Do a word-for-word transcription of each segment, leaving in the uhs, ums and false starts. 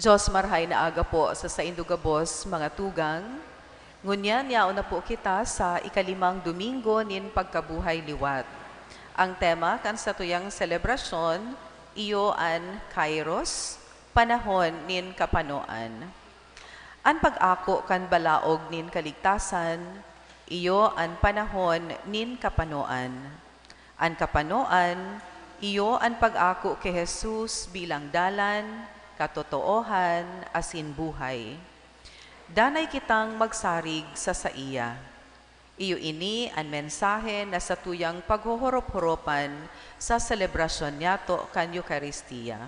Diyos, marhay na aga po sa saindo gabos, mga tugang. Ngunyan, yaon na po kita sa ikalimang Domingo nin pagkabuhay liwat. Ang tema kan satuyang selebrasyon, iyo an Kairos, panahon nin kapanoan. An pag-ako kan balaog nin kaligtasan, iyo an panahon nin kapanoan. An kapanoan, iyo an pag-ako ki Jesus bilang dalan, katotoohan, asin buhay. Danay kitang magsarig sa saiya. Iyo ini an mensahe na satuyang paghorop-horopan sa selebrasyon niyato kan Eukaristia.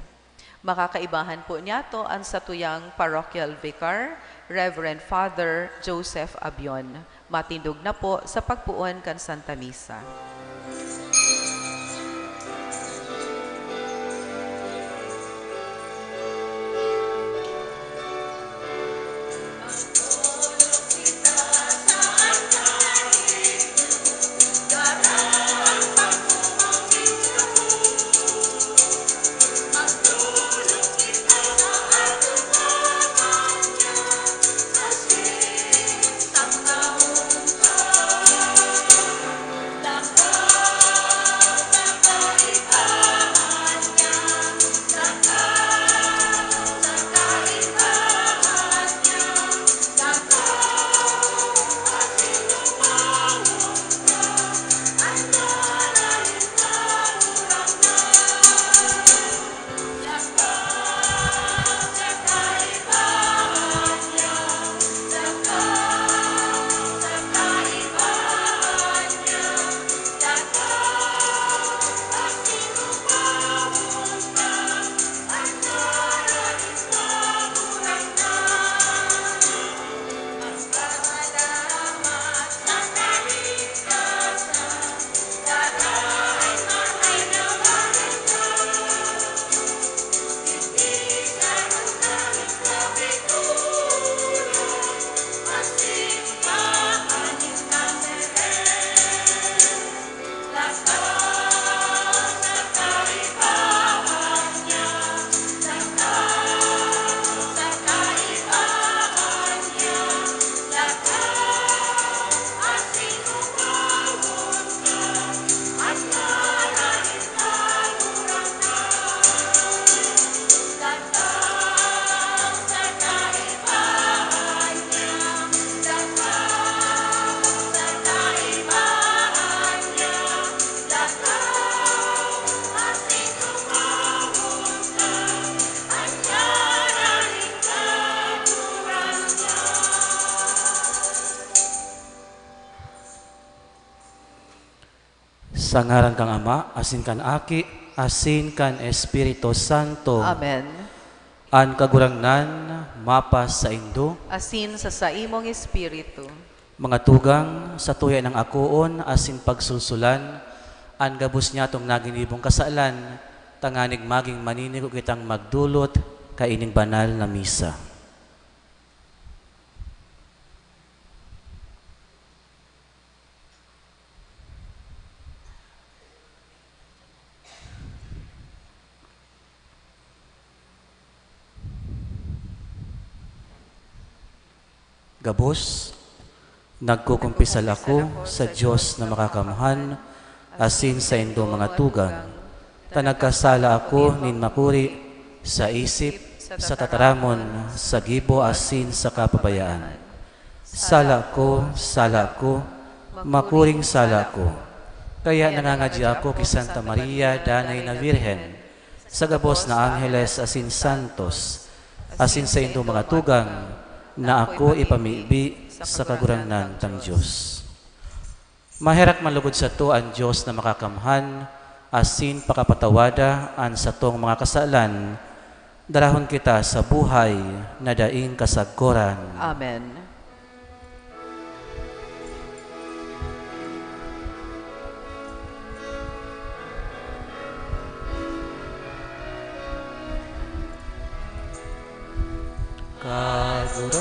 Makakaibahan po niyato an satuyang parochial vicar, Reverend Father Joseph Abion. Matindog na po sa pagpoon kan Santa Misa. Sa ngaran kan Ama, asin kan Aki, asin kan Espiritu Santo. Amen. An Kagurangnan mapasaindo. Asin sa saimong espiritu. Mga tugang, satuya nang akoon asin pagsulsulan an gabos nyatong naginibong kasalan, tanganing magin maninigo kitang magdolot kaining banal na misa. Gabos, nagkukumpisal ako sa Dios na Makakamhan asin saindong mga tugang, ta nagkasala ako nin makuri sa isip, sa tataramon, sa gibo asin sa kapabayaan. Sala ko, sala ko, makuring sala ko. Kaya nangangadya ako ki Santa Maria, Danay na Birhen, sa gabos na angheles asin santos, asin saindong mga tugang, na ako ipamibi sa Kagurangnan tang Dios. Maherak man lugod sato an Dios na Makakamhan, asin pakapatawada an satong mga kasalan, darahon kita sa buhay na daing kasagkoran. Amen. Kagurangnan,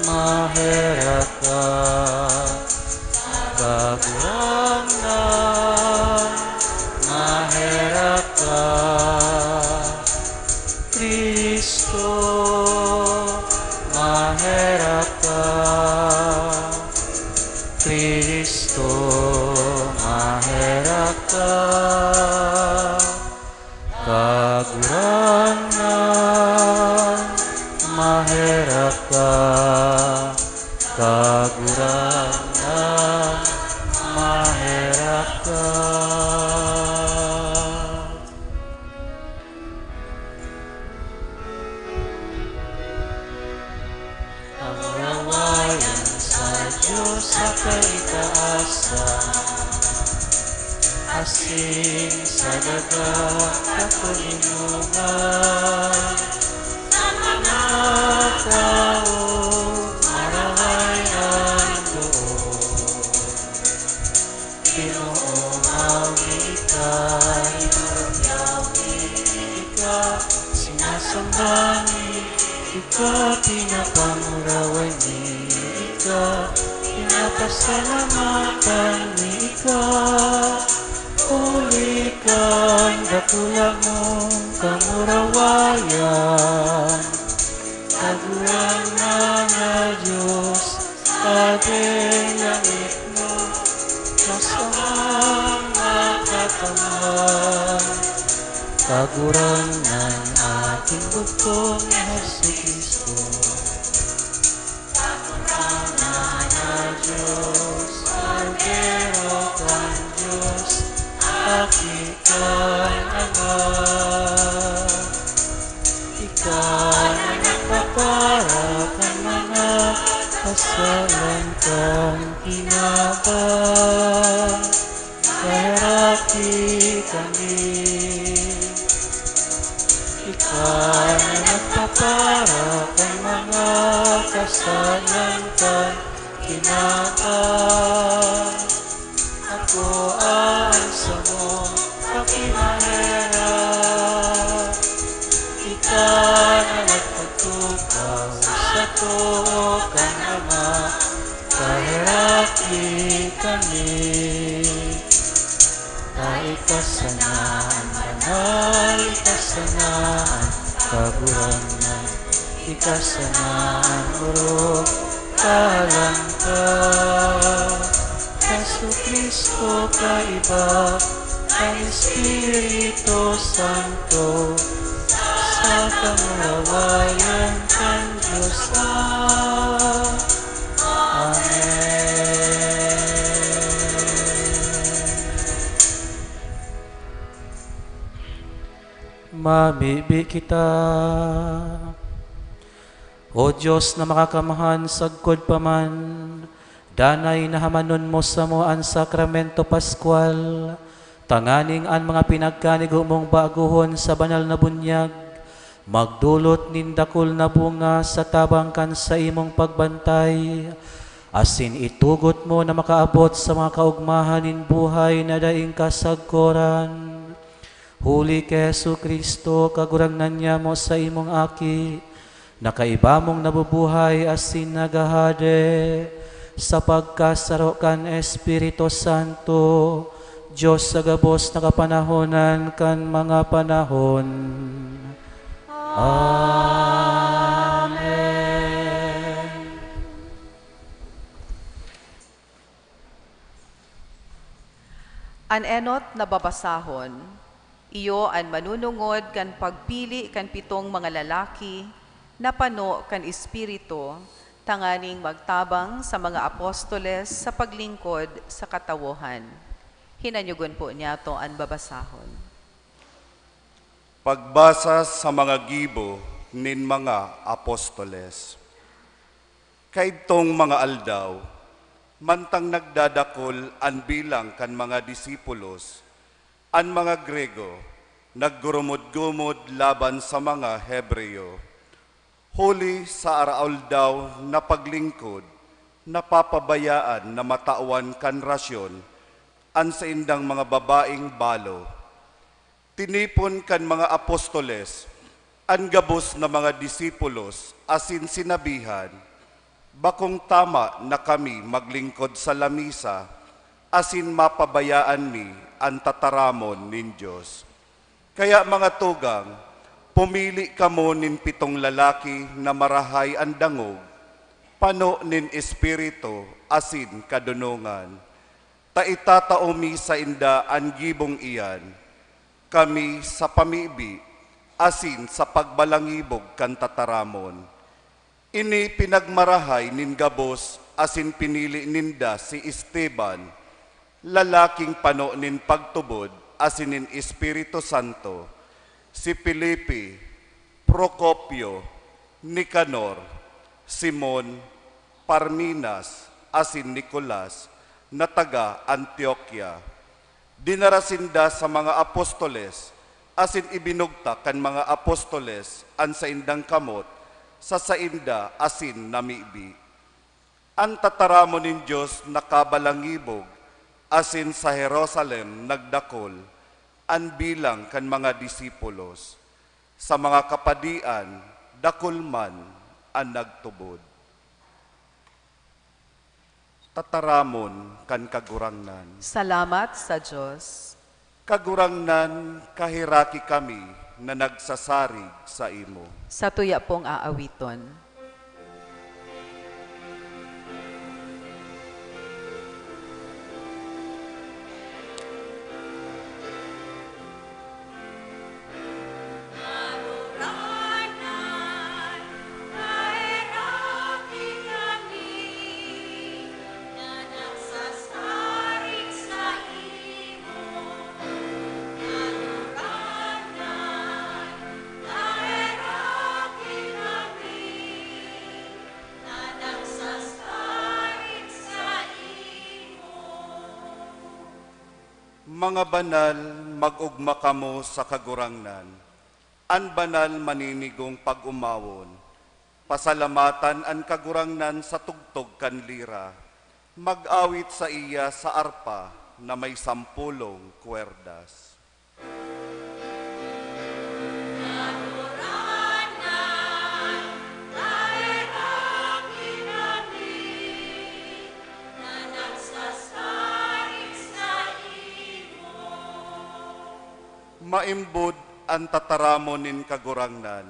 maherak ka. Kagurangnan, maherak ka. Maherak ka, Cristo, maherak ka. Kagurangnan, maherak ka. Kagurangnan, maherak ka. Kamurawayan sa Dios sa kaitaasan, asin sa daga katoninongan. Sa mga tawo marahay an loob. Ginoo, mawi ika, hinurugyaw mi ika, sinasamba mi ika, pinapangurawan mi ika, pinapasalamatan mi ika, huli kan dakula mong kamurawayan. Kagurangnan na Dios, Padre langit mo, sa mga katawan. Kagurangnan aking bugtong Jesu-Cristo. Kagurangnan na Dios, Kordero kan Dios, Aki kan Ama. Ika na nagpapara kan mga kasalan kan kinaban, kaheraki kami. Ika na nagpapara kan mga kasalan kan kinaban. Ako an samong pakimaherak, ika na nagpagtukaw sa too kan Ama, kaheraki kami. Ta ika sana an banal, ika sana an kagurangnan, ika sana an orog, kahalangkaw. Jesu-Cristo, kaiba kan Espiritu Santo, sa kamurawayan kan Dios na. Amen. Mamibi kita. O Dios na makakamhan sagkod pa man, danay na hamanon mo samo an Sakramento Pascual, tanganing an mga pinagkanigo mong bagohon sa banal na bunyag magdolot nin dakul na bunga sa tabang kan saimong pagbantay, asin itugot mo na makaabot sa mga kaogmahan nin buhay na daing kasagkoran. Huli ki Jesu-Cristo, Kagurangnan nyamo, saimong Aki, na kaiba mong nabubuhay asin naghahade sa pagkasaro kan Espiritu Santo, Dios sa gabos na kapanahonan kan mga panahon. Amen. An enot na babasahon, iyo an manunungod kan pagpili kan pitong mga lalaki na pano kan Espiritu, tanganing magtabang sa mga apostoles sa paglingkod sa katawohan. Hinanyugon po niyato an babasahon. Pagbasa sa mga gibo nin mga apostoles. Kaidtong mga aldaw, mantang nagdadakul an bilang kan mga disipulos, an mga Grego naggurumod-gumod laban sa mga Hebreyo. Huli sa araw-aldaw na paglingkod, napapabayaan na matawan kan rasyon an saindang mga babaeng balo. Tinipon kan mga apostoles an gabos na mga disipulos asin sinabihan, "Bakong tama na kami maglingkod sa lamisa asin mapabayaan mi an tataramon nin Dios. Kaya, mga tugang, pumili kamo nin pitong lalaki na marahay an dangog, pano nin Espiritu asin kadonongan. Ta itatao mi sainda an gibong iyan, kami sa pamibi asin sa pagbalangibog kan tataramon. Ini pinagmarahay nin gabos asin pinili ninda si Esteban, lalaking pano nin pagtubod asin nin Espiritu Santo, si Felipe, Procopio, Nicanor, Simon, Parmenas, asin Nicolas na taga Antioquia. Dinara sinda sa mga apostoles, asin ibinugtak kan mga apostoles an saindang kamot sa sainda asin namibi. An tataramon nin Dios nakabalangibog, asin sa Jerusalem nagdakul an bilang kan mga disipulos. Sa mga kapadian, dakul man an nagtubod. Tataramon kan Kagurangnan. Salamat sa Dios. Kagurangnan, kaheraki kami na nagsasarig saimo. Satuya pong aawiton. Mga banal, mag-ugma kamo sa Kagurangnan. An banal maninigong pag-omawon. Pasalamatan an Kagurangnan sa tugtog kan lira. Mag-awit saiya sa arpa na may sampolong kwerdas. Maimbod an tataramon nin Kagurangnan,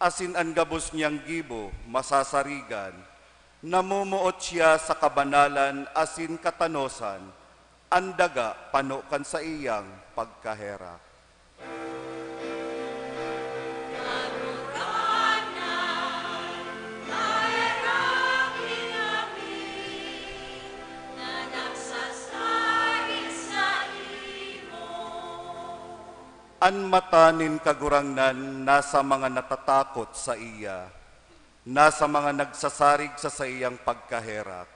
asin an gabos niyang gibo masasarigan. Namomoot siya sa kabanalan asin katanosan, an daga pano kan saiyang pagkaherak. An mata nin Kagurangnan nasa mga natatakot saiya, nasa mga nagsasarig sa saiyang pagkaherak.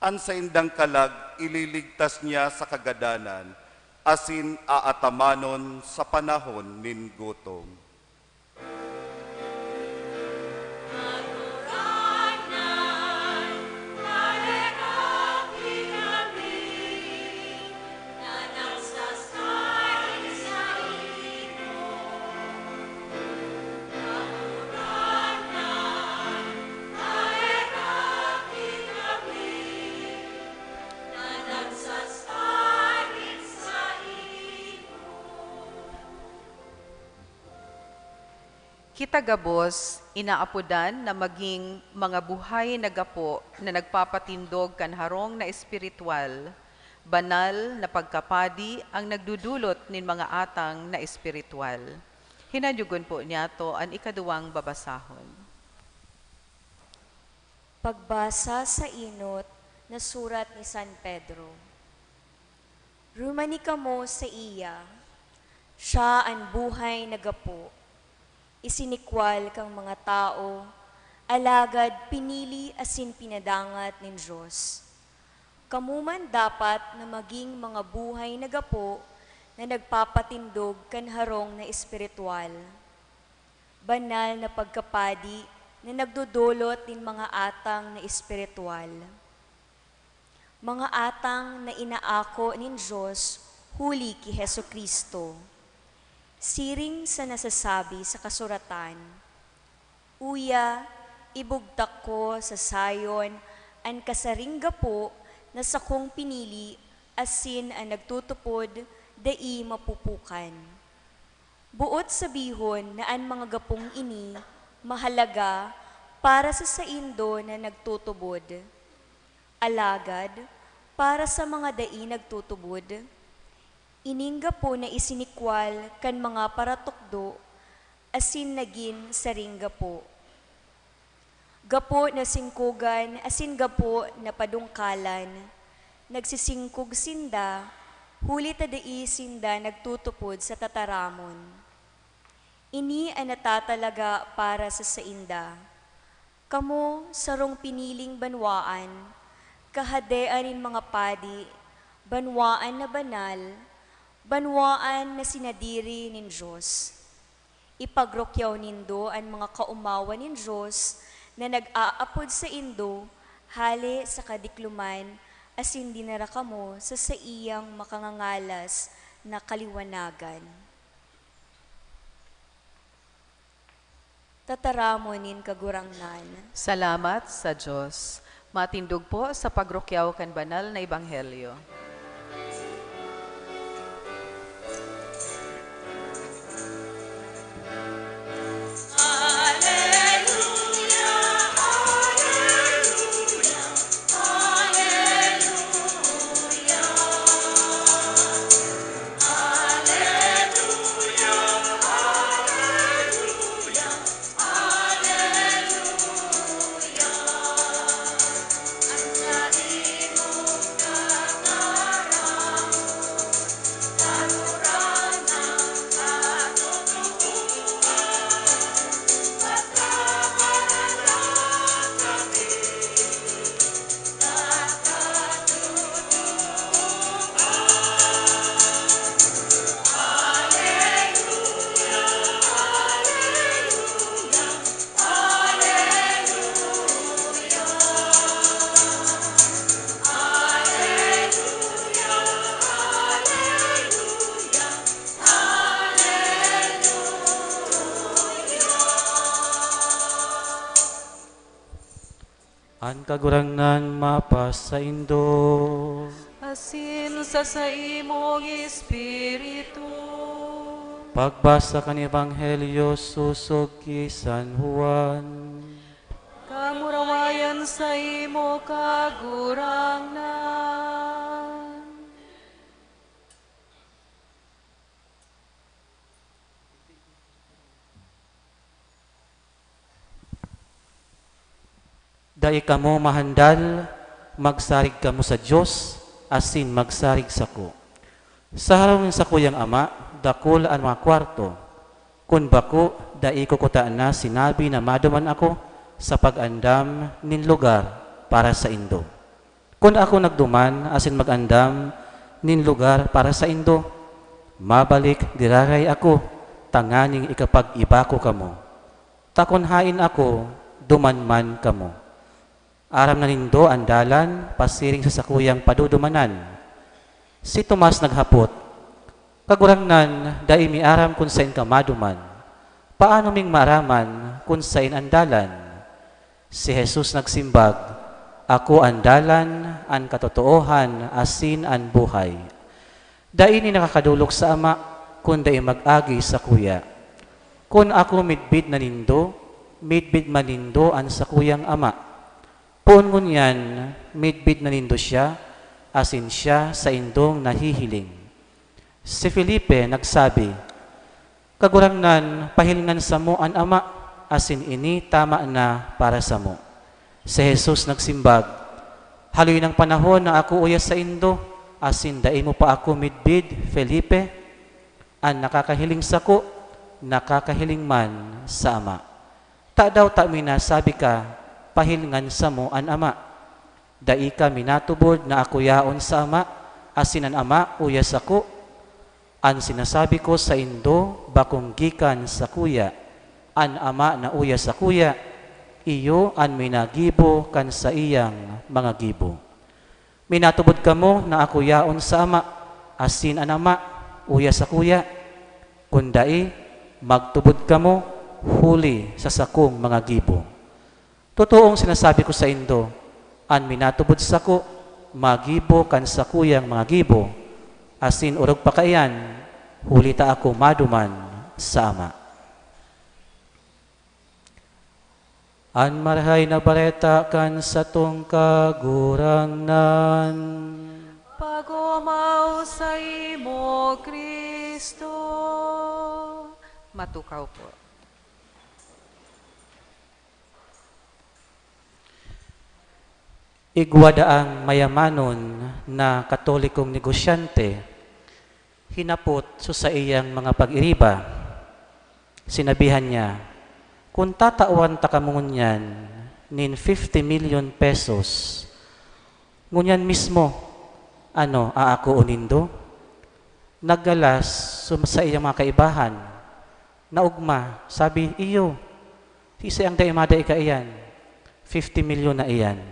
An saindang kalag ililigtas niya sa kagadanan, asin aatamanon sa panahon nin gutom. Kita gabos, inaapodan na maging mga buhay na gapo na nagpapatindog kan harong na espiritual, banal na pagkapadi ang nagdudulot nin mga atang na espiritual. Hinanyogon po niyato an ikaduwang babasahon. Pagbasa sa enot na surat ni San Pedro. Rumani kamo saiya, siya an buhay na gapo, isinikwal kan mga tawo, alagad pinili asin pinadangat nin Dios. Kamo man dapat na magin mga buhay na gapo na nagpapatindog kan harong na espiritual. Banal na pagkapadi na nagdodolot nin mga atang na espiritual. Mga atang na inaako nin Dios huli ki Jesu-Cristo. Siring sa nasasabi sa kasuratan, "Uya, ibugtak ko sa Sion an kasaring gapo na sakong pinili, asin an nagtutupod dai mapupukan." Boot sabihon na an mga gapong ini mahalaga Para sa saindo na nagtutubod. Alagad, para sa mga dai nagtutubod, ining gapo na isinikwal kan mga paratukdo asin nagin saring gapo. Gapo na singkogan asin gapo na padungkalan, nagsisingkog sinda, huli ta dai sinda nagtutupod sa tataramon. Ini an natatalaga para sa sainda. Kamo, sarong piniling banwaan, kahadean nin mga padi, banwaan na banal, banwaan na sinadiri nin Dios. Ipagrukyaw nindo an mga kaomawan nin Dios na nag-aapod saindo hale sa kadikloman, asin dinara kamo sa saiyang makangangalas na kaliwanagan. Tataramon nin Kagurangnan. Salamat sa Dios. Matindog po sa pagrukyaw kan banal na ebanghelyo. An Kagurangnan mapasaindo. Asin sa saimong espiritu. Pagbasa kan Ebanghelyo sosog ki San Juan. Kamurawayan saimo, Kagurangnan. Dai kamo mahandal, magsarig kamo sa Dios, asin magsarig sako. Sa harong nin sakuyang Ama, dakul an mga kwarto. Kun bako, dai ko kuta na sinabi na maduman ako sa pag-andam nin lugar para saindo. Kun ako nagduman asin mag-andam nin lugar para saindo, mabalik giraray ako tanganing ikapag-iba ko kamo. Ta kun haen ako, duman man kamo. Aram na nindo an dalan pasiring sa sakuyang padudumanan. Si Tomas naghapot, "Kagurangnan, dai mi aram kun saen ka maduman. Paano ming maaraman kun saen an dalan?" Si Jesus nagsimbag, "Ako an dalan, an katotoohan, asin an buhay. Dai nin nakakadolok sa Ama, kun dai mag-agi sakuya. Kun ako midbid na nindo, midbid man nindo an sakuyang Ama. Poon ngunyan, midbid na nindo siya, asin siya saindong nahihiling." Si Felipe nagsabi, "Kagurangnan, pahilngan samo an Ama, asin ini tama na para samo." Si Jesus nagsimbag, "Haloy nang panahon na ako uya saindo, asin dai mo pa ako midbid, Felipe? An nakakahiling sako, nakakahiling man sa Ama. Tadaw ta minasabi ka, 'Pahilngan samo an Ama'? Dai ka minatubod na ako yaon sa Ama, asin an Ama uya sako? An sinasabi ko saindo bakong gikan sakuya. An Ama na uya sakuya, iyo an minagibo kan saiyang mga gibo. Minatubod kamo na ako yaon sa Ama, asin an Ama uya sakuya? Kun dai, magtubod kamo huli sa sakong mga gibo. Totoong sinasabi ko saindo, an minatubod sako, magibo kan sakuyang mga gibo, asin orog pa kaiyan, huli ta ako maduman sa Ama." An Marahay na Bareta kan satong Kagurangnan. Pagomaw saimo, Cristo. Matukaw po. Igwa daang mayamanon na Katolikong negosyante hinapot sa saiyang mga pag-iriba. Sinabihan niya, "Kun tatawan ta kamo ngunyan nin fifty milyon pesos, ngunyan mismo, ano, aakoon nindo?" Naggalas sa saiyang mga kaibahan. Naogma, sabi, "Iyo, siisay ang dai madai kaiyan? Fifty milyon na iyan.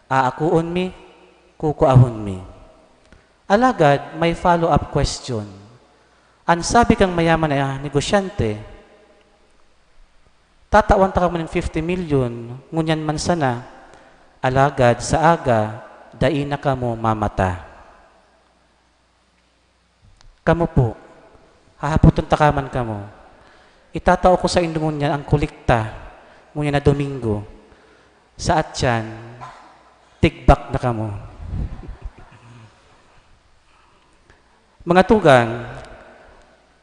Aakoon mi, kukuahon mi." Alagad may follow-up question. An sabi kan mayaman na negosyante, "Tatawan ta kamo nin fifty milyon, ngunyan man sana, alagad sa aga, dai na kamo mamata." Kamo po, hahapoton ta ka man kamo. Itatao ko saindo ngunyan an kolekta ngunyan na Domingo. Sa atyan, tigbak na kamo. Mga tugang,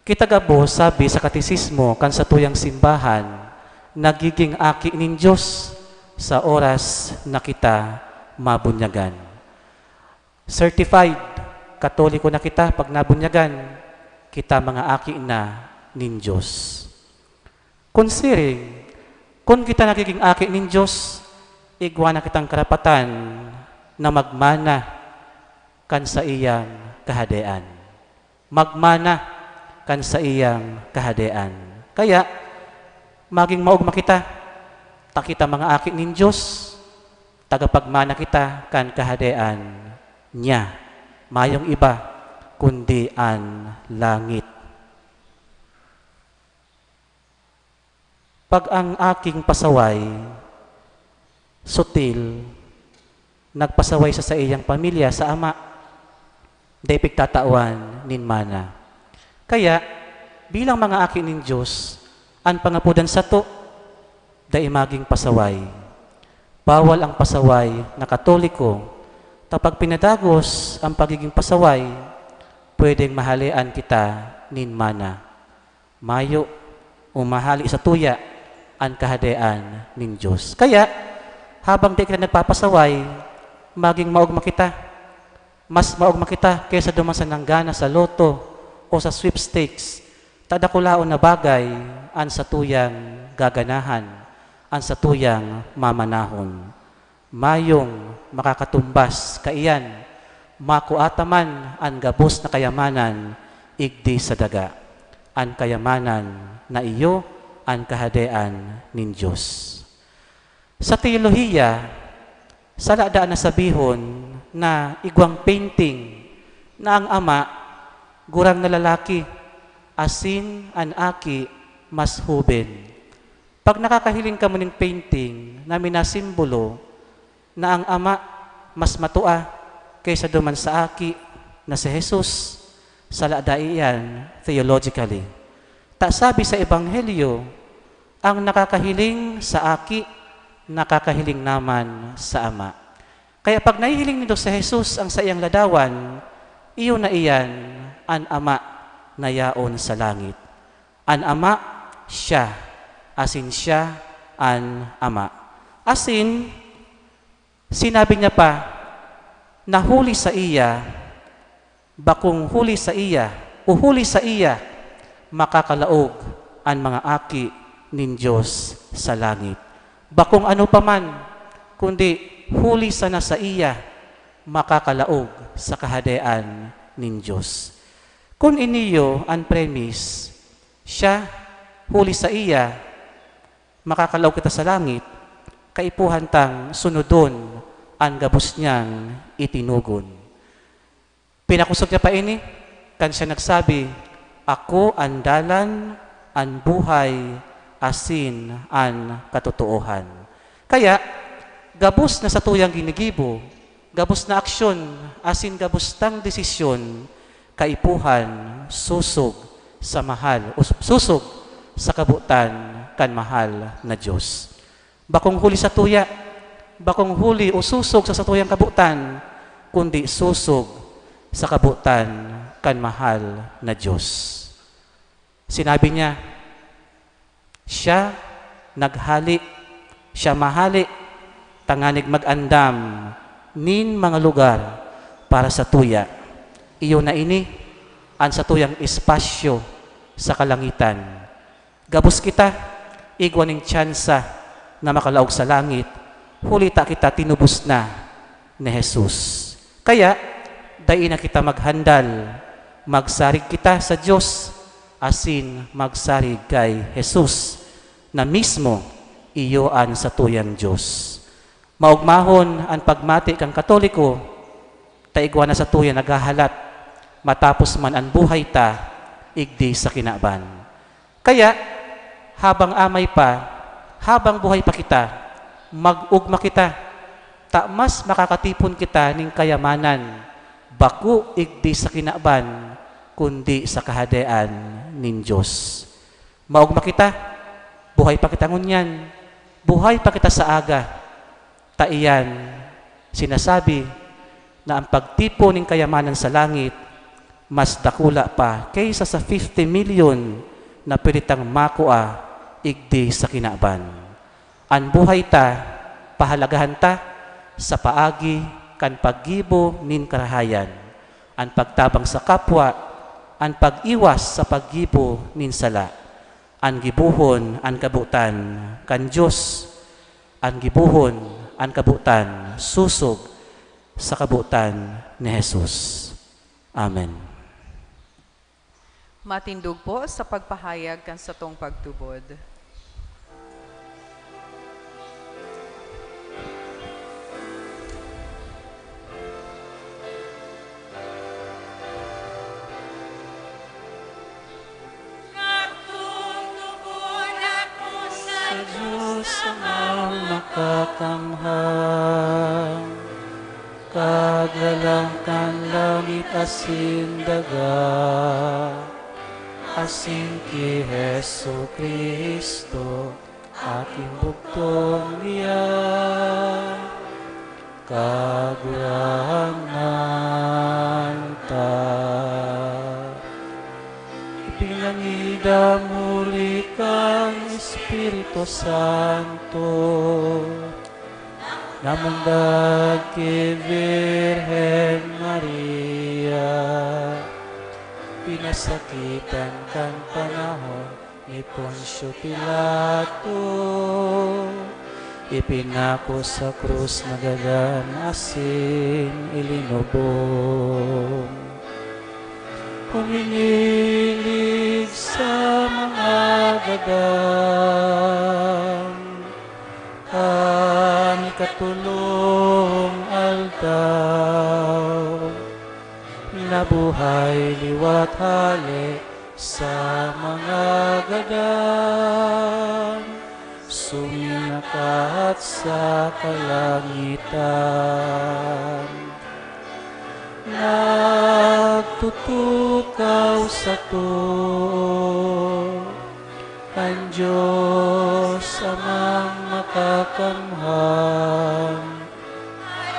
kita gabos sabi sa Katesismo kan satuyang simbahan, nagiging aki nin Dios sa oras na kita mabunyagan. Certified, Katoliko na kita pag nabunyagan, kita mga aki na nin Dios. Kun siring, kun kita nagiging aki nin Dios, igwa na kitang karapatan na magmana kan saiyang kahadean. Magmana kan saiyang kahadean. Kaya, maging maogma kita, ta kita mga aki nin Dios, tagapagmana kita kan kahadean niya. Mayong iba kundi an langit. Pag ang aking pasaway, sutil, nagpasaway sa saiyang pamilya, sa ama, dai pigtatawan nin mana. Kaya, bilang mga aki nin Dios, an pangapodan sato, dai magin pasaway. Bawal ang pasaway na Katoliko, ta pag pinadagos ang pagiging pasaway, pwedeng mahalean kita nin mana. Mayo o mahale satuya an Kahadean nin Dios. Kaya, habang dai kita nagpapasaway, maging maogma kita. Mas maogma kita kaysa duman sa nanggana sa lotto o sa sweepstakes, ta dakulaon na bagay an satuyang gaganahan, an satuyang mamanahon. Mayong makakatumbas kaiyan, makua ta man an gabos na kayamanan igdi sa daga, an kayamanan na iyo an Kahadean nin Dios. Sa teolohiya, sala daa na sabihon na igwang painting na ang ama gurang na lalaki, asin an aki mas hoben. Pag nakakahiling kamo nin painting na minasimbolo na ang ama mas matua kaysa duman sa aki na si Jesus, sala daa iyan theologically. Ta sabi sa Ebanghelyo, "Ang nakakahiling sa aki, nakakahiling naman sa ama." Kaya pag nahihiling nindo si Jesus ang saiyang ladawan, iyo na iyan an ama na yaon sa langit. An Ama, siya, asin siya an Ama. Asin, sinabi niya pa na huli saiya, bakong huli saiya, o huli saiya, makakalaog an mga aki nin Dios sa langit. Bakong ano pa man, kundi huli sana saiya, makakalaog sa Kahadean nin Dios. Kun iniyo an premise, siya, huli saiya, makakalaog kita sa langit, kaipuhan tang sunodon an gabos niyang itinugon. Pinakosog niya pa ini, kan siya nagsabi, "Ako an dalan, an buhay, asin an katotoohan." Kaya, gabos na satuyang ginigibo, gabos na aksyon, asin gabos tang desisyon, kaipuhan, sosog sa mahal, o sosog sa kabotan kan mahal na Dios. Bakong huli sa tuya, bakong huli o susog sa satuyang kabotan, kundi susog sa kabotan kan mahal na Dios. Sinabi niya, "Siya naghali, siya mahali, tanganing mag-andam nin mga lugar para sa tuya." Iyo na ini an satuyang espasyo sa kalangitan. Gabos kita igwa nin tsansa na makalaog sa langit, huli ta kita tinubos na ni Jesus. Kaya, dai na kita maghandal, magsarig kita sa Dios, asin magsarig kay Jesus, na mismo iyo an satuyang Dios. Maogmahon an pagmati kan Katoliko, ta igwa na satuya naghahalat, matapos man an buhay ta, igdi sa kinaban. Kaya, habang amay pa, habang buhay pa kita, mag-ugma kita, ta mas makakatipon kita nin kayamanan, bako igdi sa kinaban, kundi sa Kahadean nin Dios. Maogma kita, buhay pa kita ngunyan, buhay pa kita sa aga. Ta iyan, sinasabi na ang pagtipon nin kayamanan sa langit mas dakula pa kaysa sa fifty milyon na pwede tang makua igdi sa kinaban. An buhay ta, pahalagahan ta sa paagi kan paggibo nin karahayan, an pagtabang sa kapwa, an pag-iwas sa paggibo nin sala. An gibohon an kabotan kan Dios, an gibohon an kabotan sosog sa kabotan ni Jesus. Amen. Matindog po sa pagpahayag kan satong pagtubod. Nagtutubod ako sa Diyos Amang Makakamhan, Kaglalang kan langit asin daga, asin ki Jesu-Cristo, aking bugtong niya, Kagurangnan ta. Ipinangidam huli kan Espiritu Santo, namundag ki Virgen Maria, pinasakitan kan panahon ni Poncio Pilato, ipinako sa krus, nagadan asin ilinubong. Huminilig sa mga gadan, kan ikatolong aldaw, nabuhay liwat hale sa mga gadan, suminakat sa kalangitan. Nagtutukaw sato kan Diyos Amang Makakamhan,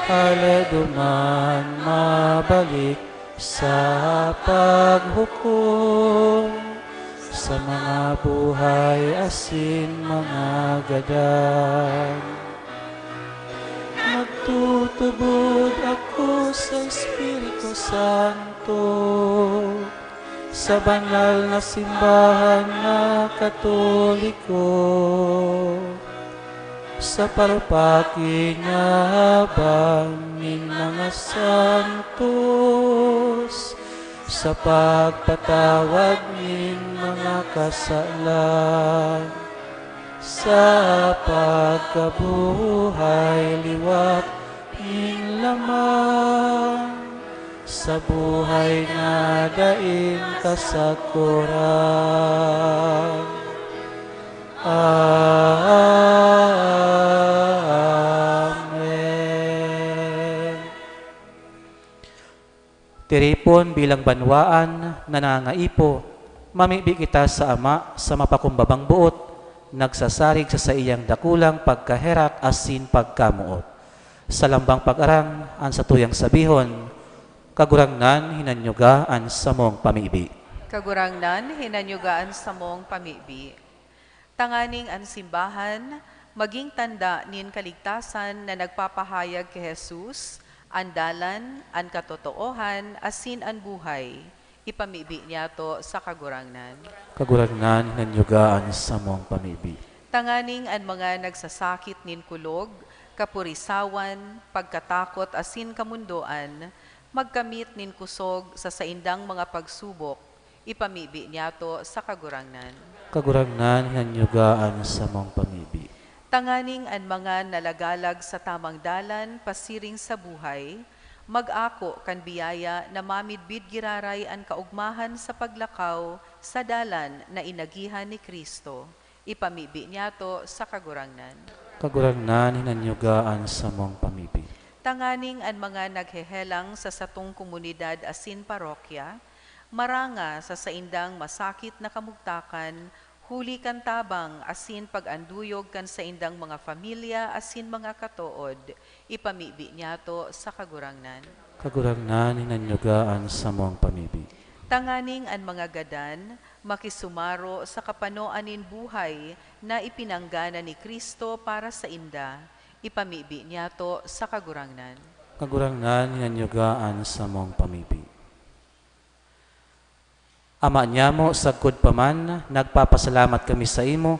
hale duman mabalik sa paghukom sa mga buhay asin mga gadan. Nagtutubod ako sa Espiritu Santo, sa banal na simbahan na Katoliko, sa parpaki na habang nin mga santos, sa pagpatawad nin mga kasalan, sa pagkabuhay liwat nin laman, sa buhay na daing kasakoran. Amen. Tiripon bilang banwaan na nangangaipo, mamibi kita sa Ama sa mapakumbabang boot, nagsasarig sa saiyang dakulang pagkaherak asin pagkamoot. Sa lambang pag-arang, an satuyang sabihon, "Kagurangnan, hinanyuga an samong pamibi." Kagurangnan, hinanyuga an samong pamibi. Tanganing an simbahan maging tanda nin kaligtasan na nagpapahayag ki Jesus, an dalan, an katotoohan, asin an buhay. Ipamibi niyato sa Kagurangnan. Kagurangnan, hinanyuga an samong pamibi. Tanganing an mga nagsasakit nin kulog, kapurisawan, pagkatakot asin kamundoan, magkamit nin kusog sa saindang mga pagsubok, ipamibi niyato sa Kagurangnan. Kagurangnan, hinanyuga an samong pamibi. Tanganing an mga nalagalag sa tamang dalan pasiring sa buhay, mag-ako kan biyaya na mamidbid giraray an kaogmahan sa paglakaw sa dalan na inagihan ni Cristo, ipamibi niyato sa Kagurangnan. Kagurangnan, hinanyuga an samong pamibi. Tanganing an mga naghehelang sa satong komunidad asin parokya, maranga sa saindang masakit na kamugtakan, huli kan tabang asin pag-anduyog kan saindang mga pamilya asin mga katood, ipamibi niyato sa Kagurangnan. Kagurangnan, hinanyuga an samong pamibi. Tanganing an mga gadan makisumaro sa kapanoan nin buhay na ipinanggana ni Cristo para sainda, ipamibi niyato sa Kagurangnan. Kagurangnan, hinanyuga an samong pamibi. Ama nyamo, sagkod pa man, nagpapasalamat kami saimo,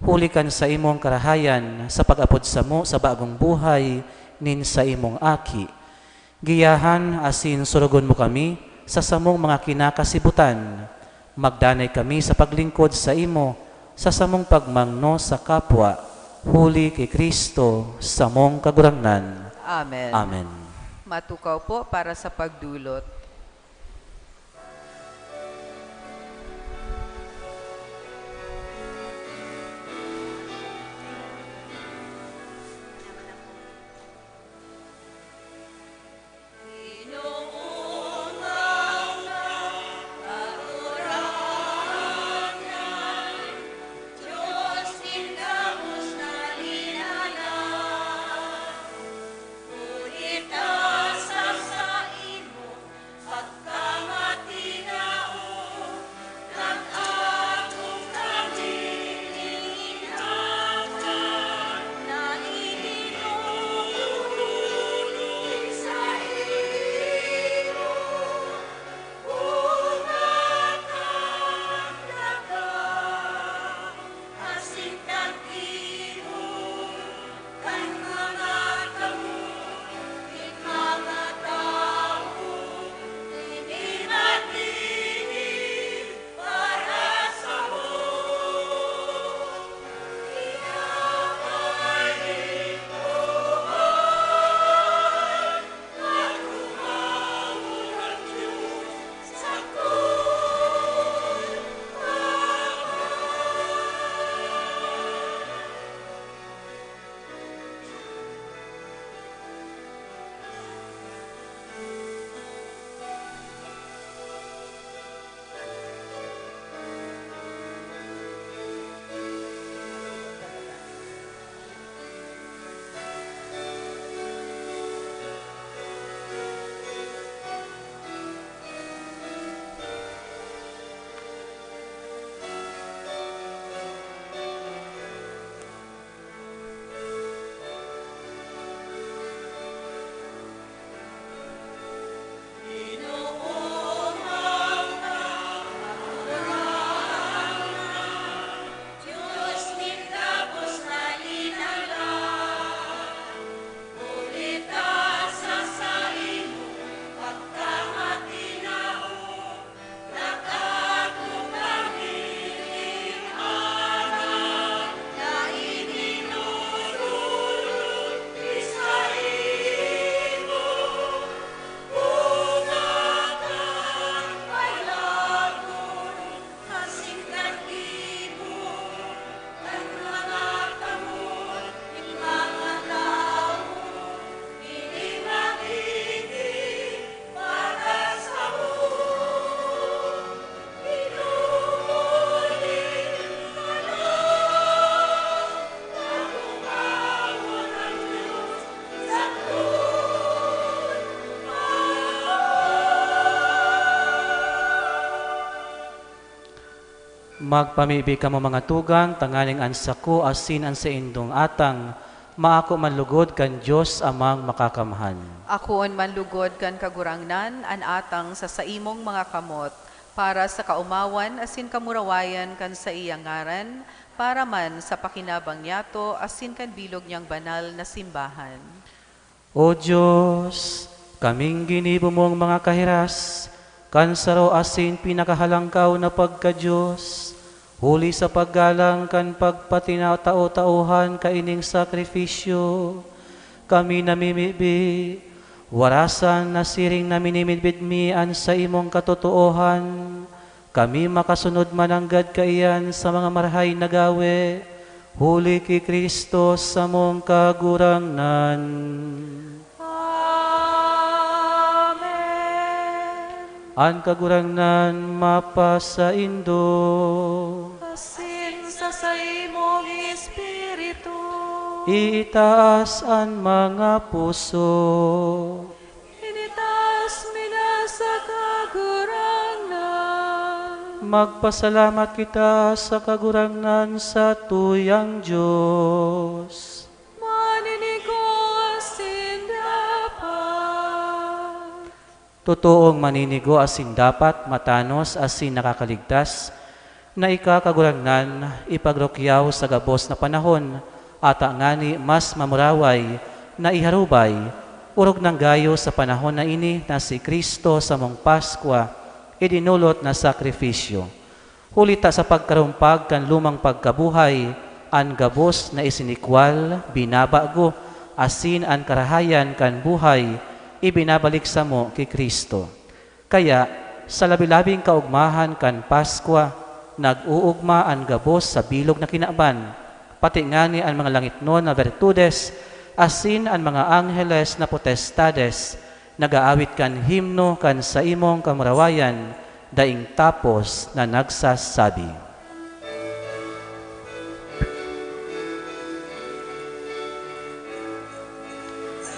huli kan saimong karahayan sa pag-apod samo sa bagong buhay nin saimong Aki. Giyahan asin surugon mo kami sa samong mga kinakasibutan. Magdanay kami sa paglingkod saimo sa samong pagmangno sa kapwa, huli ki Cristo, samong Kagurangnan. Amen. Amen. Matukaw po para sa pagdulot. Magpamibi kamo, mga tugang, tanganing an sako asin an saindong atang maako man lugod kan Dios Amang Makakamhan. Akoon man lugod kan Kagurangnan an atang sa saimong mga kamot, para sa kaomawan asin kamurawayan kan saiyang ngaran, para man sa pakinabang niyato asin kan bilog niyang banal na simbahan. O Dios, kaming ginibo mong mga kahiras, kan saro asin pinakahalangkaw na pagka-Dios, huli sa paggalang kan pagpatinatao-taohan kaining sakrifisyo, kami namimibi, warasan na siring na minimidbid mi an saimong katotoohan, kami makasunod mananggad kaiyan sa mga marahay na gawe, huli ki Cristo samong Kagurangnan. Amen. An Kagurangnan mapasaindo. Asin sa saimong espiritu. Iitaas an mga puso. Initaas mi na sa Kagurangnan. Magpasalamat kita sa Kagurangnan, sa tuyang Dios. Maninigo asin dapat. Totoong maninigo asin dapat, matanos asin nakakaligtas, na ika, Kagurangnan, ipagrukyaw sa gabos na panahon, ata ngani mas mamuraway na iharubay, orog nang gayo sa panahon na ini na si Cristo samong Paskwa, idinolot na sakrifisyo. Huli ta sa pagkarumpag kan lumang pagkabuhay, an gabos na isinikwal, binabago, asin an karahayan kan buhay, ibinabalik samo ki Cristo. Kaya, sa labi-labing kaogmahan kan Paskwa, nag-oogma an gabos sa bilog na kinaban, pati ngani an mga langitnon na bertudes asin an mga angheles na potestades nag-aawit kan himno kan saimong kamurawayan daing tapos na nagsasabi,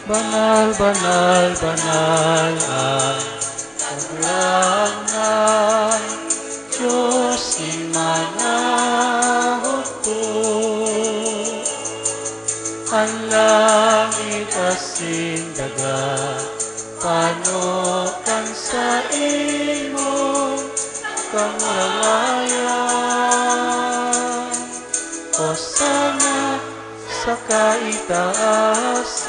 "Banal, banal, banal an Kagurangnan, Dios nin mga hukbo. An langit asin daga pano kan saimong kamurawayan. Hosana sa kaitaasan.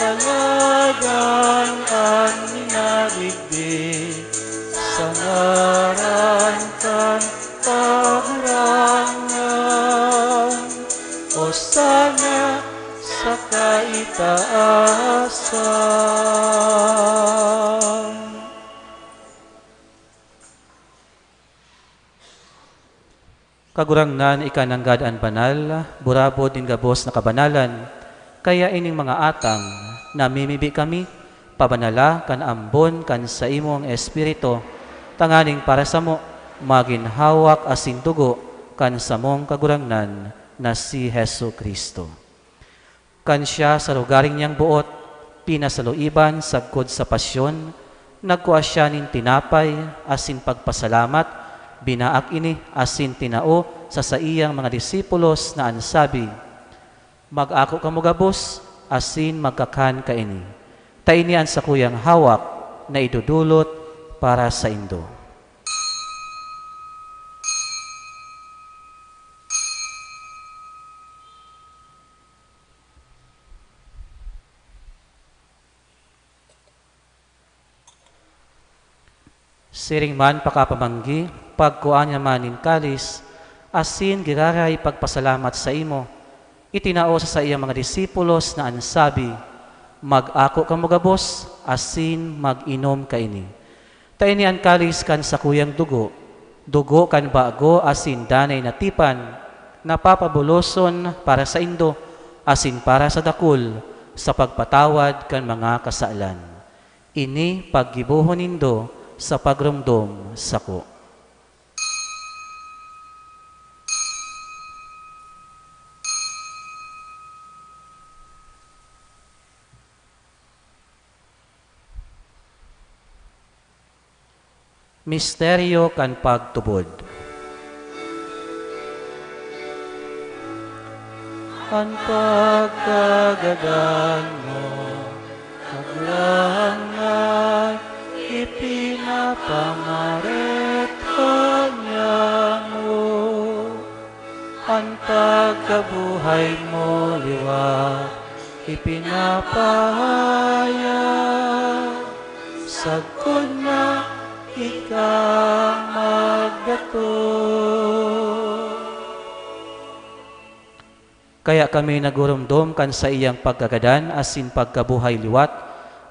Paladan an minadigdi sa ngaran kan Kagurangnan. Hosana sa kaitaasan." Kagurangnan, ika nanggad an banal, burabod nin gabos na kabanalan. Kaya ining mga atang, namimibi kami, pabanala kan ambon kan saimong Espiritu, tanganing para samo magin hawak asin dugo kan samong Kagurangnan na si Jesu-Cristo. Kan siya sa rogaring niyang boot, pinasaluiban sagkod sa pasyon, nagkua siya nin tinapay asin pagpasalamat, binaak ini asin tinao sa saiyang mga disipulos na an sabi, "Mag-ako kamo gabos asin magkakan kaini, ta ini an sakuyang hawak na idodolot para saindo." Siring man pakapamanggi, pagkua niya man nin kalis, asin giraray pagpasalamat saimo, itinao sa saiyang mga disipulos na an sabi, "Mag-ako kamo gabos, asin mag-inom kaini. Ta ini an kalis kan sakuyang dugo, dugo kan bago asin danay na tipan, na papabuloson para saindo asin para sa dakul sa pagpatawad kan mga kasalan. Ini paggibohon nindo sa pagromdom sako." Misteryo kan pagtubod. An pagkagadan mo, Kagurangnan, ipinapamareha niamo. An pagkabuhay mo liwat ipinapahayag, sagkod na ika magdatong. Kaya kami nagurumdom kan saiyang pagkagadan asin pagkabuhay liwat,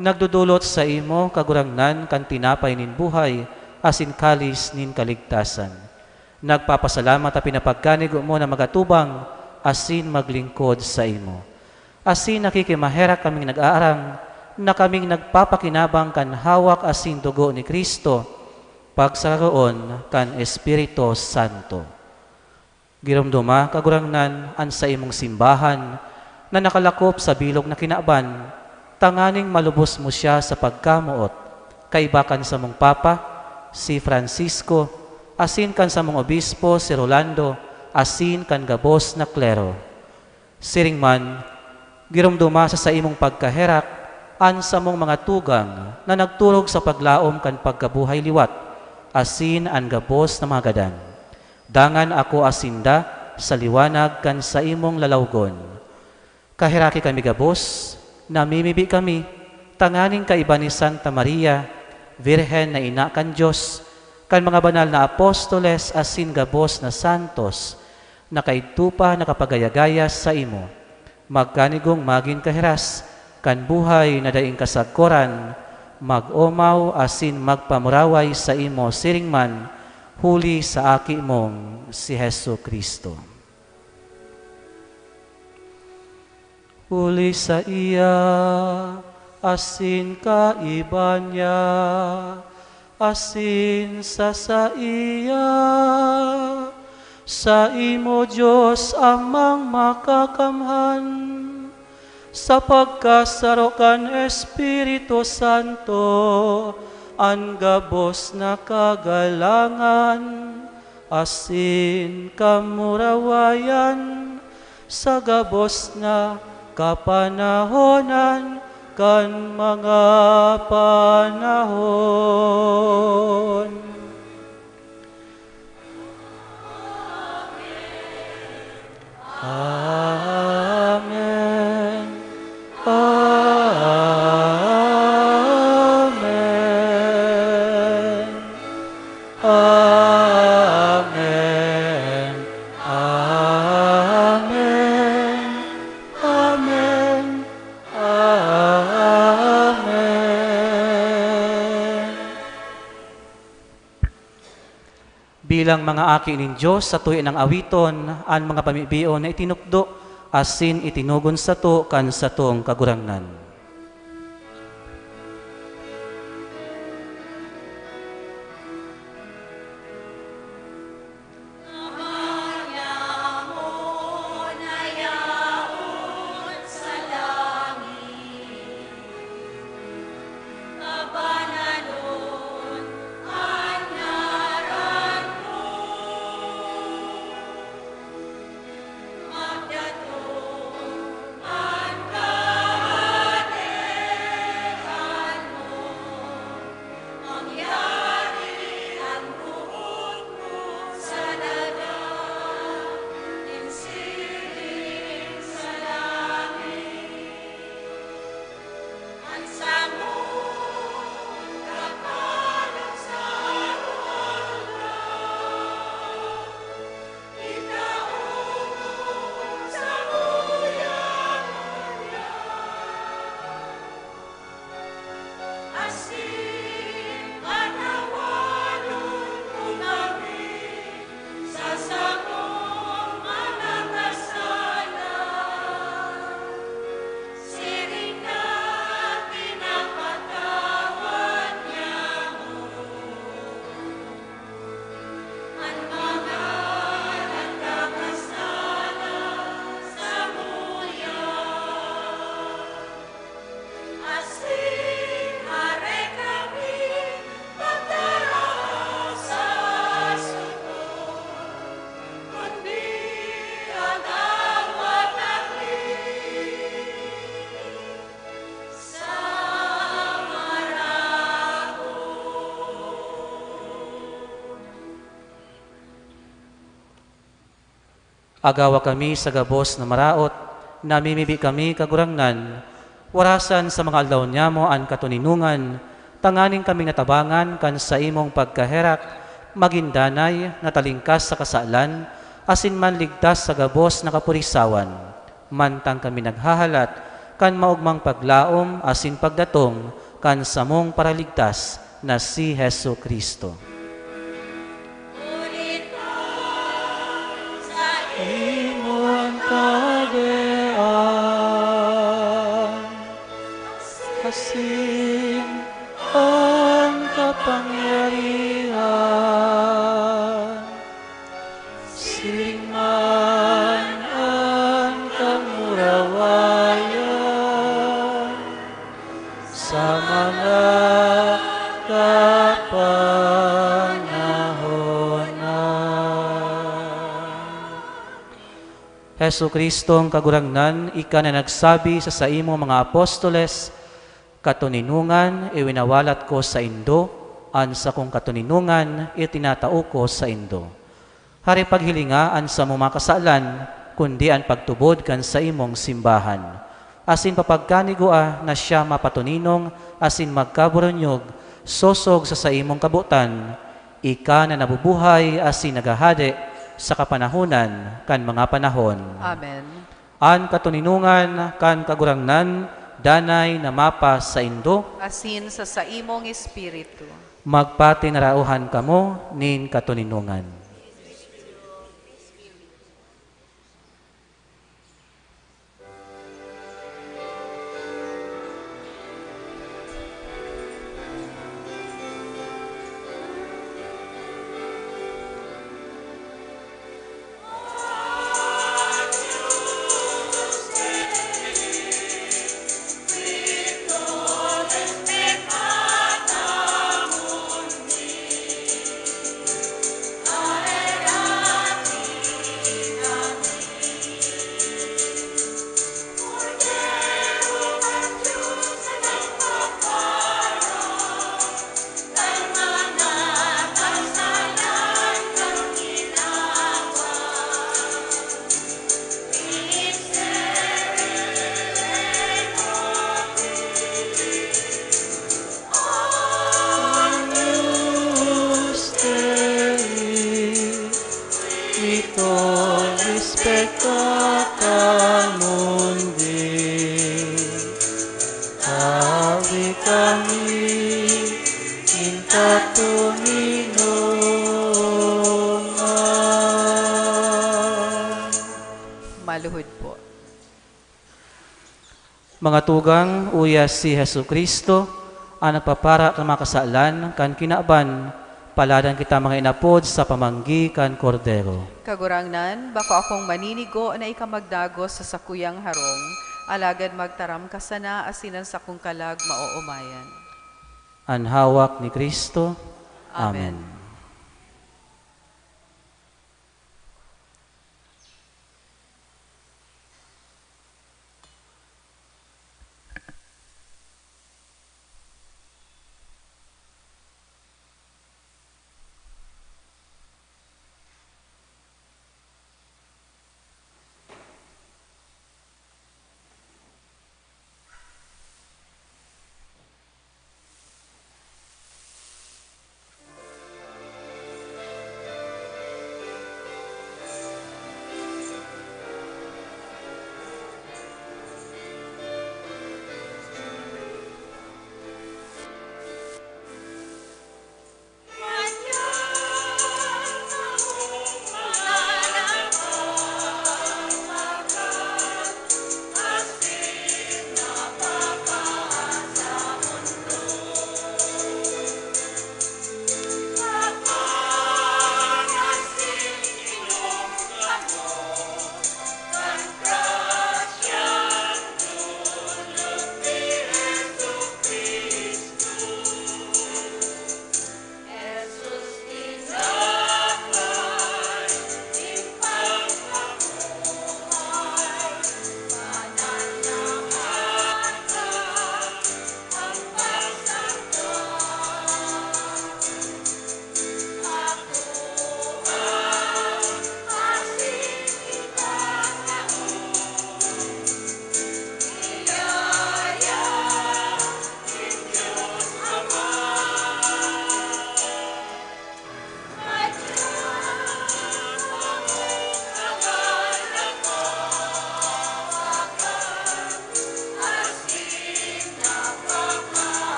nagdodolot saimo, Kagurangnan, kan tinapay nin buhay asin kalis nin kaligtasan. Nagpapasalamat ta pinapagkanigo mo na magatubang asin maglingkod saimo. Asin nakikimaherak kaming nag-aarang na kaming nagpapakinabang kan hawak asin dugo ni Cristo, pagsararoon kan Espiritu Santo. Giromdoma, Kagurangnan, an saimong simbahan na nakalakop sa bilog na kinaban, tanganing malubos mo siya sa pagkamoot, kaiba kan samong Papa, si Francisco, asin kan samong Obispo, si Rolando, asin kan gabos na klero. Siring man, giromdoma sa saimong pagkaherak an samong mga tugang na nagturog sa paglaom kan pagkabuhay liwat, asin an gabos na mga gadan. Dangan akoa sinda sa liwanag kan saimong lalawgon. Kaheraki kami gabos, namimibi kami, tanganing kaiba ni Santa Maria, Birhen na ina kan Dios, kan mga banal na apostoles asin gabos na santos, na kaidto pa nakapagaya-gaya saimo, magkanigong magin kahiras kan buhay na daing kasagkoran, mag-omaw asin magpamuraway saimo siring man, huli sa Aki mong si Jesu-Cristo. Huli saiya, asin kaiba niya, asin sa saiya, saimo, Dios Amang Makakamhan, sa pagkasaro kan Espiritu Santo, an gabos na kagalangan asin kamurawayan sa gabos na kapanahonan kan mga panahon. Amen. Amen. Amen. Amen. Amen. Amen. Bilang mga aki nin Dios, satuya nang awiton an mga pamibion na itinukdo asin itinugon sato kan satong Kagurangnan. Kabananon an ngaran mo. Magdatong an Kahadean mo. Mangyari an boot mo sa daga, nin siring sa langit. An samong kakanon sa aroaldaw, itao mo samuya ngunyan. Asin patawanon mo kami sa samong mga kasalan, siring na pinapatawad niamo an mga nagkakasala samuya. Asin hareka Agawa kami sa gabos na maraot, namimibi kami, Kagurangnan, warasan sa mga aldaw niyamo an katoninongan, tanganing kaming natabangan kan saimong pagkaherak, magin danay, natalingkas sa kasalan, asin manligtas sa gabos na kapurisawan. Mantang kami naghahalat kan maogmang paglaom asin pagdatong kan samong Paraligtas na si Jesu-Cristo. Huli ta saimo an kahadean, asin an kapangyarihan, siring man an kamurawayan sa mga kapanahon na. Jesu-Cristong Kagurangnan, ika na nagsabi sa saimong mga apostoles, "Katoninongan iwinawalat ko saindo, an sakong katoninongan itinatao ko saindo." Hare paghilinga an samong mga kasalan, kundi an pagtubod kan saimong simbahan. Asin papagkanigua na siya mapatoninong asin magkaburunyog sosog sa saimong kabotan, ika na nabubuhay asin naghahade sa kapanahonan kan mga panahon. Amen. An katoninongan kan Kagurangnan danay na mapa saindo. Asin sa saimong espiritu. Magpatinaraohan kamo nin katoninongan. Agnus Dei, qui tollis peccata mundi, tabi kami nin katoninongan. Maluhod po. Mga tugang, uya si Jesu-Cristo, an nagpapara kan mga kasalan kan kinaban, paladan kita mga inapod sa pamanggi kan Kordero. Kagurangnan, bako akong maninigo na ika magdagos sa sakuyang harong, alagad magtaram ka sana asin an sakong kalag maoomayan. An hawak ni Cristo. Amen. Amen.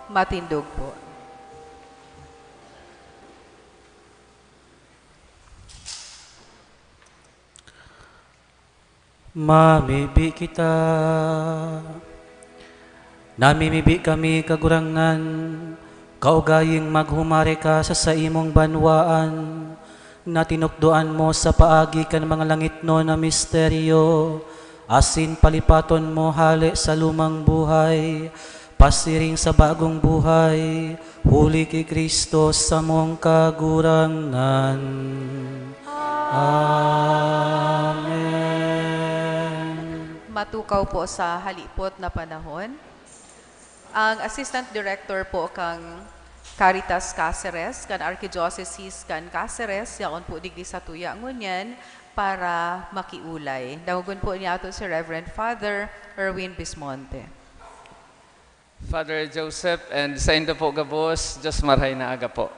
Matindog po. Mamibi kita. Namimibi kami, Kagurangnan, kaugaying maghumare ka sa saimong banwaan, na tinukdoan mo sa paagi kan mga langitnon na misteryo, asin palipaton mo hale sa lumang buhay, pasiring sa bagong buhay, huli ki Cristo samong Kagurangnan. Amen. Matukaw po sa halipot na panahon. Ang Assistant Director po kang Caritas Caceres, kan Archdiocese kan Caceres, yaon po digdi sa tuya ngunyan para makiulay. Dangogon po niyato si Reverend Father Erwin Bismonte. Father Joseph, and saindo po gabos, Diyos marhay na aga po.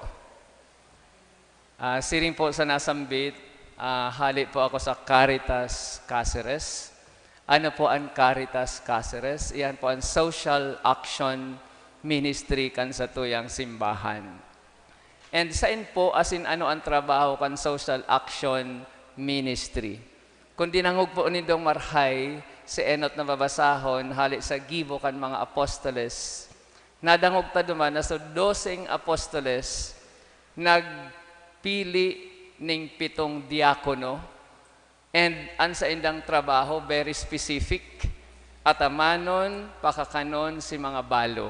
Ah, siring po sa nasambit, ah, hale po ako sa Caritas Caceres. Ano po an Caritas Caceres? Iyan po an social action ministry kan satuyang simbahan. And sain po asin ano an trabaho kan social action ministry? Kun dinangog po nindong marhay si enot na babasahon hale sa gibo kan mga apostoles, nadangog ta duman na so doseng apostoles nagpili ning pitong diakono, and an saindang trabaho very specific, atamanon, pakakanon si mga balo.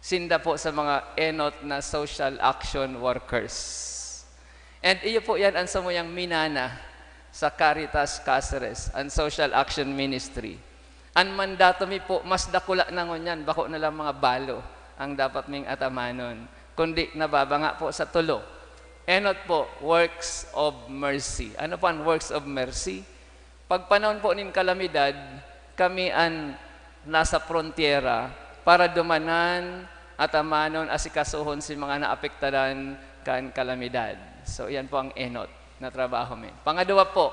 Sinda po sa mga enot na social action workers. And iyo po yan ang samuyang minana sa Caritas Caceres, ang social action ministry. An mandato mi po, mas dakula na ngunyan, bako na lang mga balo ang dapat ming atamanon, kundi nababanga po sa tulo. Enot po, works of mercy. Ano po an works of mercy? Pagpanahon po nin kalamidad, kami an nasa frontiera para dumanan, atamanon, asikasuhon si mga naapektaran kan kalamidad. So, iyan po ang enot na trabaho mi. Pangaduwa po,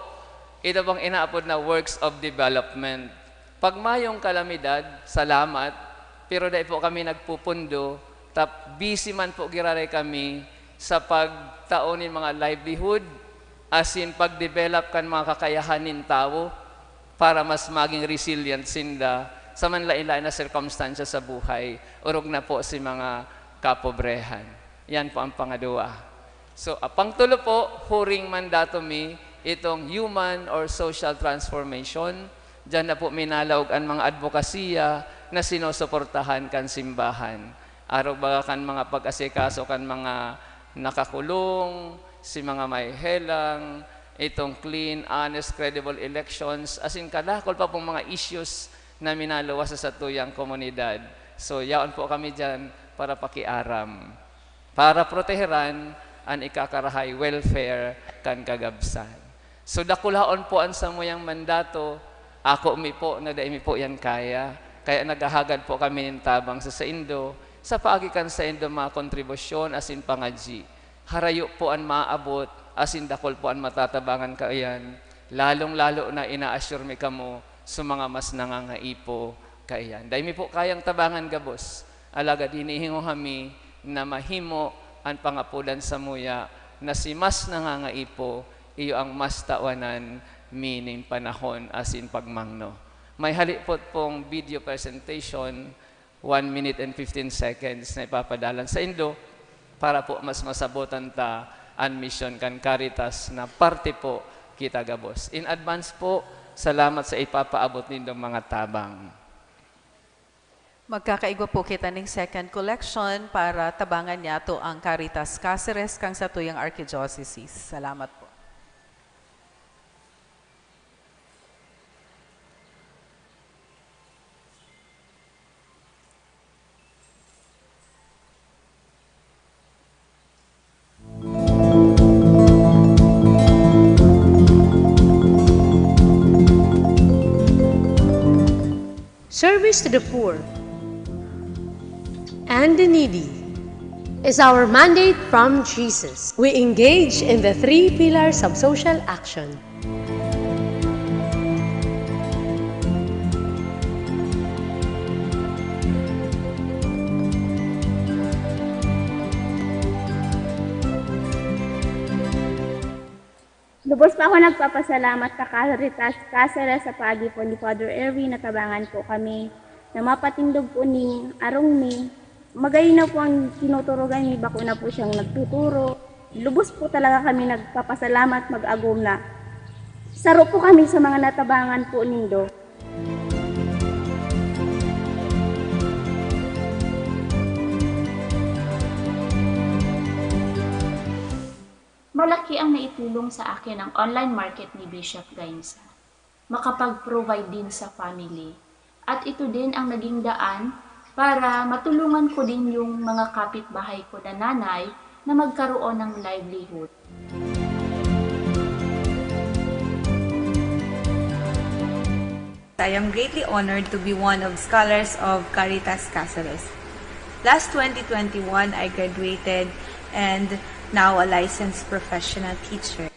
ito pong inaapod na works of development. Pag mayong kalamidad, salamat, pero dai po kami nagpupundo, tap-, busy man po giraray kami sa pagtao nin mga livelihood, asin pag-develop kan mga kakayahan nin tawo para mas maging resilient sinda sa manlaen-laen na sirkumstansya sa buhay, orog na po si mga kapobrehan. Yan po ang pangaduwa. So, ah, pangtulo po, huring mandato mi itong human or social transformation. Diyan na po minalaog an mga adbokasiya na sinusuportahan kan simbahan. Arog baga kan mga pag-asikaso kan mga nakakulong, si mga may helang, itong clean, honest, credible elections, asin kadakol pa pong mga issues na minaluwas sa satuyang komunidad. So, yaon po kami diyan para pakiaram, para proteheran an ikakarahay welfare kan kagabsan. So, dakulaon po an samuyang mandato, ako mi po na dai mi po yan kaya. Kaya naghahagad po kami nin tabang sa saindo, sa paagi kan saindo mga kontribusyon asin pangadyi. Harayo po an maabot, asin dakul po an matatabangan kaiyan. Lalong-lalo na ina-assure mi kamo sa mga mas nangangaipo kaiyan. Dai mi po kayang tabangan gabos, alagad hinihingoha mi na mahimo an pangapodan samuya na si mas nangangaipo iyo ang mas tawanan mi nin panahon asin pagmangno. May halipot pong video presentation, one minute and fifteen seconds na ipapadalan saindo para po mas masabotan ta an misyon kan Caritas na parte po kita gabos. In advance po, salamat sa ipapaabot nindong mga tabang. Magkakaigwa po kita ning second collection para tabangan niyato ang Caritas Caceres kan satuyang arkidiocese. Salamat po. Service to the poor and the needy is our mandate from Jesus. We engage in the three pillars of social action. Lubos pa ako nagpapasalamat sa Caritas Caceres sa paagi po ni Father Erwin, natabangan po kami na mapatindog po ning arong mi. Magayon na po ang tinuturugan mi, bako na po siyang nagtuturo. Lubos po talaga kami nagpapasalamat, mag-agom na. Saro po kami sa mga natabangan po nindo. Malaki ang naitulong sa akin ang online market ni Bishop Gainza. Makapag-provide din sa family. At ito din ang naging daan para matulungan ko din yung mga kapitbahay ko na nanay na magkaroon ng livelihood. I am greatly honored to be one of scholars of Caritas Caceres. Last twenty twenty-one, I graduated and now a licensed professional teacher.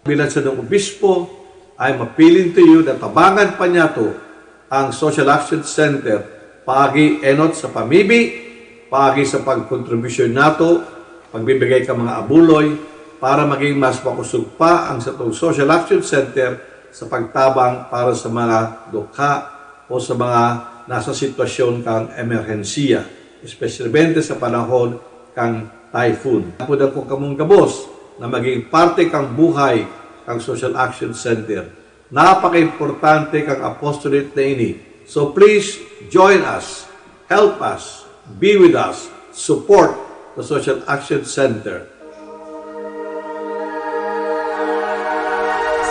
Bilang sadong obispo, I am appealing to you na tabangan pa niyato ang Social Action Center paagi enot sa pamibi, paagi sa pagkontribusyon nato, pagbibigay ka mga abuloy, para maging mas makusog pa ang satong Social Action Center sa pagtabang para sa mga dukha o sa mga nasa sitwasyon kang emerhensiya, espesyalmente sa panahon kang typhoon. Apodan ko kamong gabos na maging parte kang buhay kang Social Action Center. Napaka-importante kang apostolate na ini. So please join us, help us, be with us, support the Social Action Center.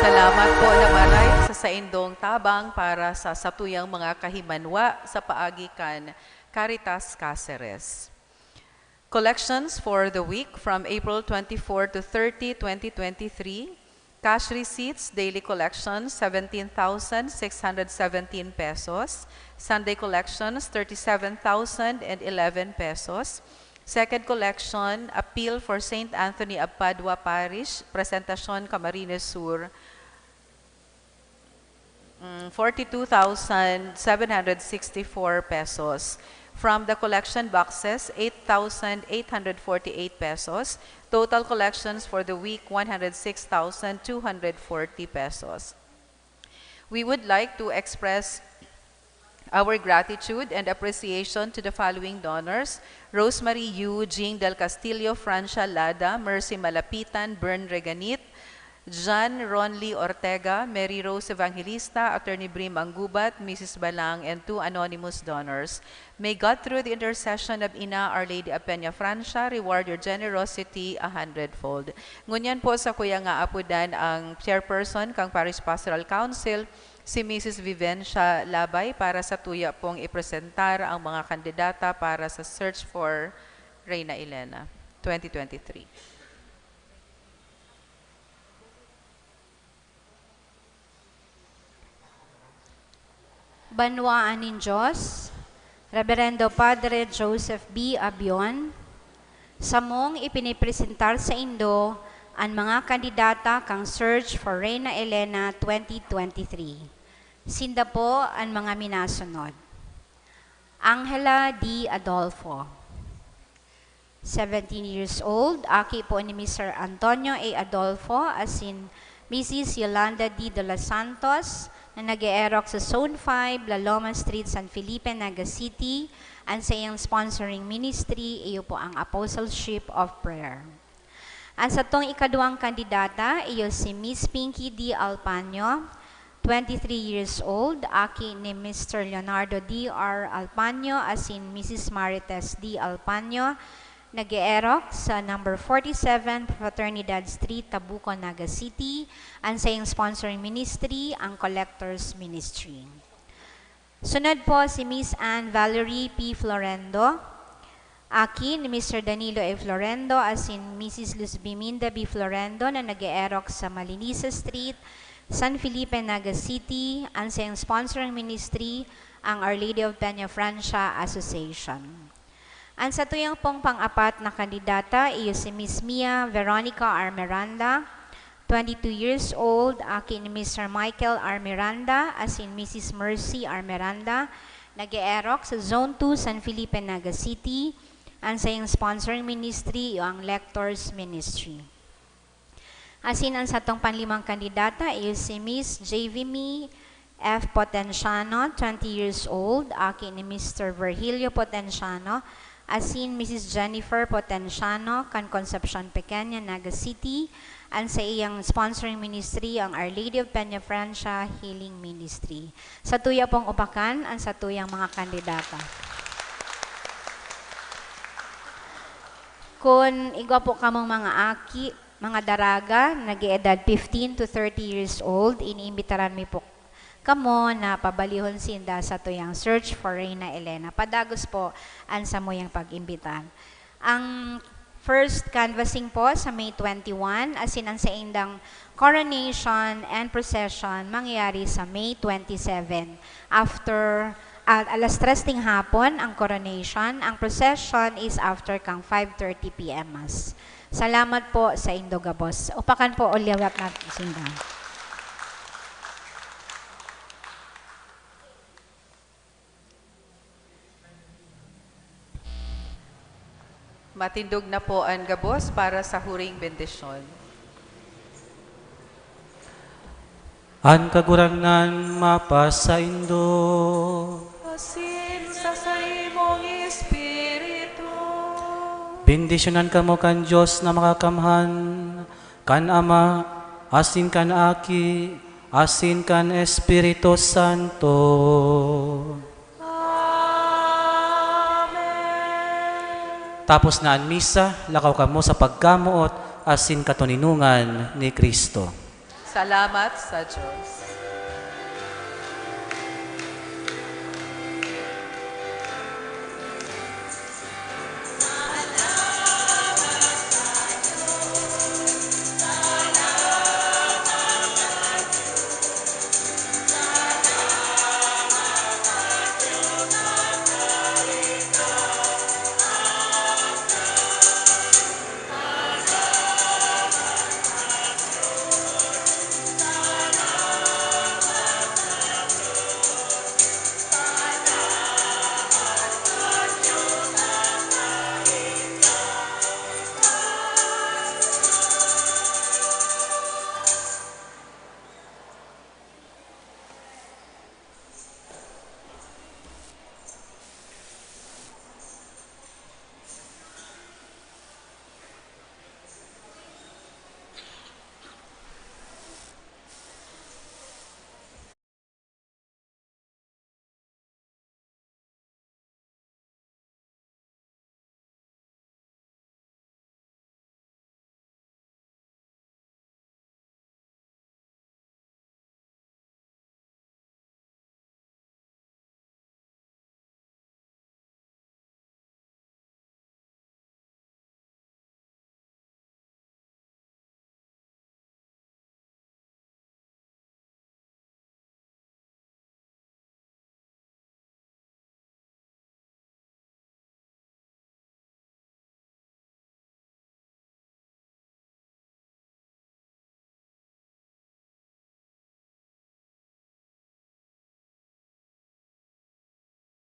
Salamat po na maray sa saindong tabang para sa satuyang mga kahimanwa sa paagi kan Caritas Caceres. Collections for the week from April twenty-four to thirty, twenty twenty-three. Cash receipts, daily collection, seventeen thousand six hundred seventeen pesos. Sunday collections, thirty-seven thousand and eleven pesos. Second collection, appeal for Saint Anthony of Padua Parish, Presentacion, Camarines Sur, mm, forty-two thousand seven hundred sixty-four pesos. From the collection boxes, eight thousand eight hundred forty-eight pesos. Total collections for the week, one hundred six thousand two hundred forty pesos. We would like to express our gratitude and appreciation to the following donors: Rosemary Yu, Jean Del Castillo, Francia Lada, Mercy Malapitan, Bern Reganit, John Ronly Ortega, Mary Rose Evangelista, Attorney Brim Anggubat, Missus Balang, and two anonymous donors. May God, through the intercession of Ina, Our Lady of Peña Francia, reward your generosity a hundredfold. Ngunyan po, sakuya nga apodan ang chairperson kang Parish Pastoral Council, si Missus Vivencia Labay, para sa tuya pong ipresentar ang mga kandidata para sa Search for Reina Elena twenty twenty-three. Banwaan nin Dios, Reberendo Padre Joseph B. Abion, samong ipinipresentar saindo an mga kandidata kan Search for Reina Elena twenty twenty-three. Sinda po an mga minasunod: Angela D. Adolfo, seventeen years old, aki po ni Mister Antonio A. Adolfo asin Missus Yolanda D. De Los Santos, na nag-eerok sa Zone five, La Loma Street, San Felipe, Naga City. An saiyang sponsoring ministry, iyo po ang Apostleship of Prayer. An satong ikaduwang kandidata, iyo si Miss Pinky D. Alpaño, twenty-three years old, aki ni Mister Leonardo D. R. Alpaño asin Missus Marites D. Alpaño, nag-eerok sa number forty-seven Fraternidad Street, Tabuco, Naga City. An saiyang sponsoring ministry, ang Collectors Ministry. Sunod po si Miss Anne Valerie P. Florendo, aki ni Mister Danilo A. Florendo asin Missus Luz Biminda B. Florendo, na nag-eerok sa Malinisa Street, San Felipe, Naga City. An saiyang sponsoring ministry, ang Our Lady of Peña Francia Association. An satuyang pong pang-apat na kandidata, iyo si Miss Mia Veronica R. Miranda, twenty-two years old, aki ni Mister Michael R. Miranda, asin Missus Mercy R. Miranda, nag-eerok sa Zone two, San Felipe, Naga City. An saiyang sponsoring ministry iyo ang Lectors Ministry. Asin an satong panlimang kandidata iyo si Miss J V Mi F Potenciano, twenty years old, aki ni Mister Virgilio Potenciano, asin Missus Jennifer Potenciano, kan Concepcion Pequeña, Naga City. An saiyang sponsoring ministry ang Our Lady of Peñafrancia Healing Ministry. Satuya pong upakan an satuyang mga kandidata. Kun igwa po kamong mga aki, mga daraga, nag-eedad fifteen to thirty years old, iniimbitaran mi po kamo na pabalihon sinda satuyang Search for Reina Elena. Padagos po an samuyang pag-imbita. Ang first canvassing po sa May twenty-one, asin ang saindang coronation and procession mangyayari sa May twenty-seven. After, at alas tres ning hapon ang coronation, ang procession is after kan five thirty P M Mass. Salamat po saindo gabos. Upakan po o liwat na sinda. Matindog na po an gabos para sa huring bendisyon. An Kagurangnan mapasaindo. Asin sa saimong espiritu. Bendisyonan kamo kan Dios na Makakamhan, kan Ama, asin kan Aki, asin kan Espiritu Santo. Amen. Tapos na an misa, lakaw kamo sa pagkamoot asin katoninongan ni Cristo. Salamat sa Dios.